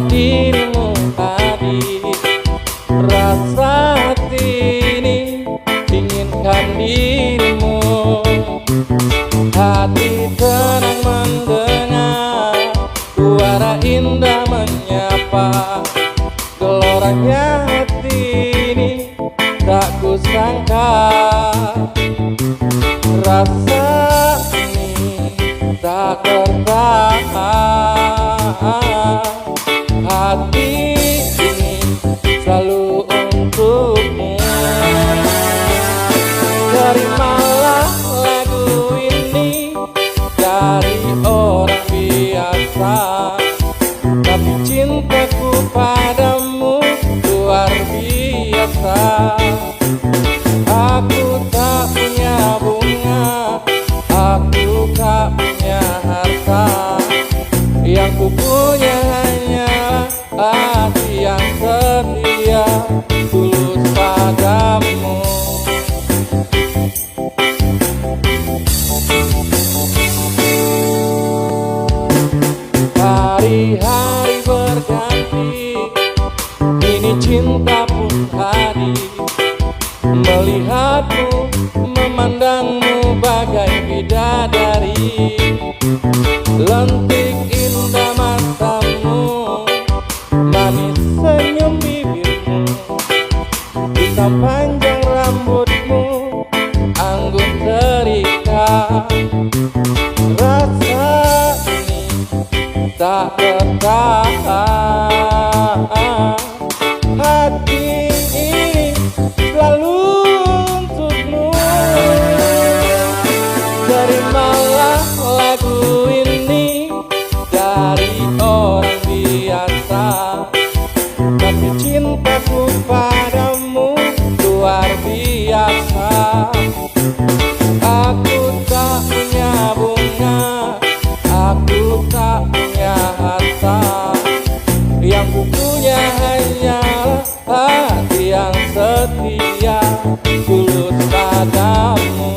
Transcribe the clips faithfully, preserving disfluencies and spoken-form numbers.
dirimu hadir. Rasa hati ini inginkan dirimu. Hati tenang mendengar suara indah menyapa. Geloranya hati ini tak kusangka, rasa ini tak tertahan. Hati ini selalu untukmu. Terimalah lagu ini dari orang biasa, tapi cintaku padamu luar biasa. Aku tak punya bunga, aku tak punya harta. Yang kupunya hanyalah hati yang setia, tulus padamu. Hari-hari berganti, kini cinta pun hadir. Melihatmu, memandangmu bagai bidadari. Lentik indah matamu, manis senyum bibirmu, hitam panjang rambutmu, anggun terikat. Rasa ini tak tertahan. Hati ini selalu untukmu. Terimalah lagu ini dari orang biasa, tapi cintaku padamu luar biasa. Aku tak punya bunga, aku tak punya harta. Yang kupunya hanyalah hati yang setia, tulus padamu.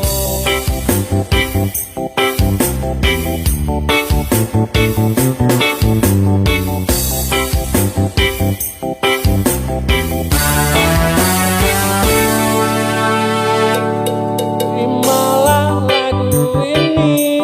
Terimalah lagu ini.